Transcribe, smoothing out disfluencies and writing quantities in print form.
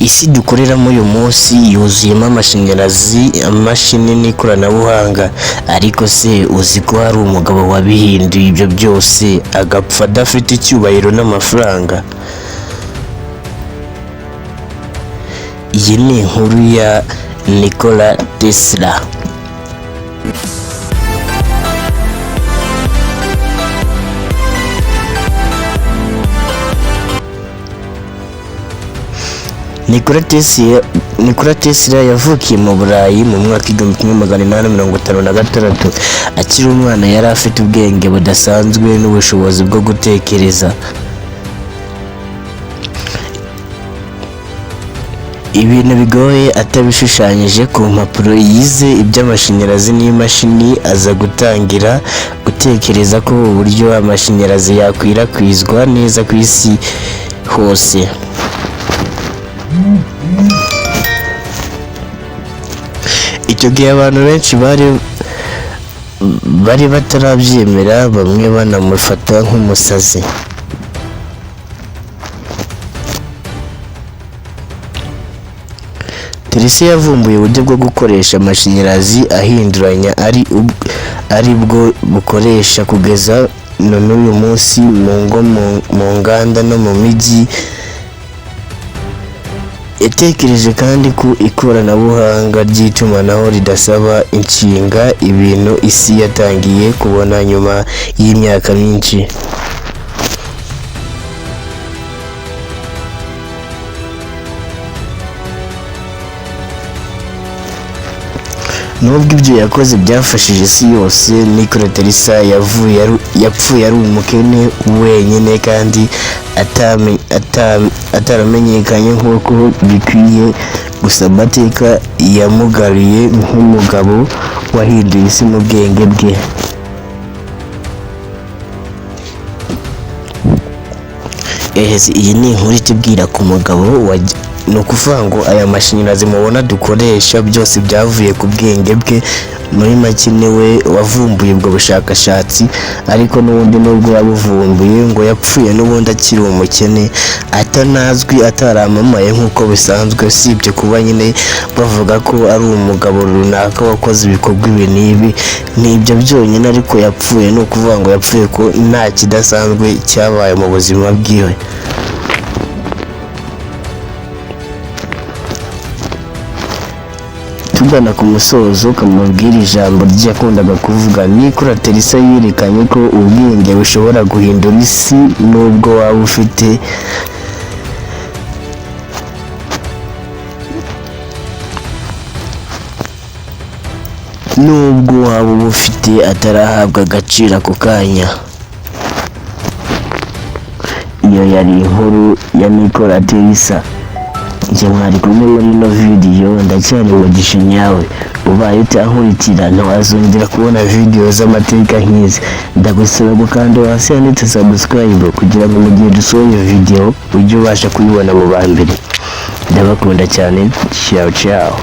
Isi dukoreramo uyu munsi yuzuyemo amashanyarazi, imashini n'ikoranabuhanga. Ariko se uzi ko hari umugabo wabihinduye ibyo byose agapfa adafite icyubahiro n'amafaranga? Iyi ni inkuru ya Nikola Tesla. Nikola Tesla yavukiye mu Burayi mu mwaka 1856. Akiri umwana yari afite ubwenge budasanzwe n'ubushobozi bwo gutekereza ibintu bigoye atabishushanyije ku mpapuro. Yize iby'amashanyarazi n'imashini, aza gutangira gutekereza ko uburyo amashanyarazi yakwirakwizwa neza ku isi hose. Icyo gihe abantu benshi bari batarabyemera, bamwe banamufata nk'umusazi. Tesla yavumbuye uburyo bwo gukoresha amashanyarazi ahinduranya, ari bwo bukoresha kugeza na n'uyu munsi mu ngo, mu nganda no mu mijyi. Yatekereje kandi ku ikoranabuhanga ry'itumanaho ridasaba insinga, ibintu isi yatangiye kubona nyuma y'imyaka myinshi. Nubwo ibyo yakoze byafashije isi yose, Nikola Tesla yapfuye ari umukene, wenyine kandi ataramenyekanye nk'uko bikwiye. Gusa amateka yamugaruye nk'umugabo wahinduye isi mu bwenge bwe. Iyi ni inkuru itubwira ku mugabo, ni ukuvuga ngo aya mashanyarazi mubona dukoresha byose byavuye ku bwenge bwe. Muri make niwe wavumbuye ubwo bushakashatsi, ariko n'ubundi nubwo yabuvumbuye ngo yapfuye n'ubundi akiri umukene, atanazwi, ataramamaye nk'uko bisanzwe, usibye kuba nyine bavuga ko ari umugabo runaka wakoze ibikorwa ibi n'ibi. Ni ibyo byonyine, ariko yapfuye, ni ukuvuga ngo yapfuye ko nta kidasanzwe cyabaye mu buzima bwiwe. Tugana ku musozo, kamubwira ijambo rye yakundaga kuvuga. Nikola Tesla yerekanye ko ubwenge bushobora guhindura isi, nubwo waba ufite nubwo waba ubufite atarahabwa agaciro ako kanya. Iyo yari inkuru ya Nikola Tesla. Njye mwari kumwe muri ino video ndacyari Mugisha nyawe. Ubaye utankurikira ntiwazongera kubona video z'amateka nk'izi. Ndagusaba gukanda hasi handitse subscribe kugira ngo mu gihe dusohoye video ujye ubasha kuyibona mu ba mbere. Ndabakunda cyane, ciao ciao.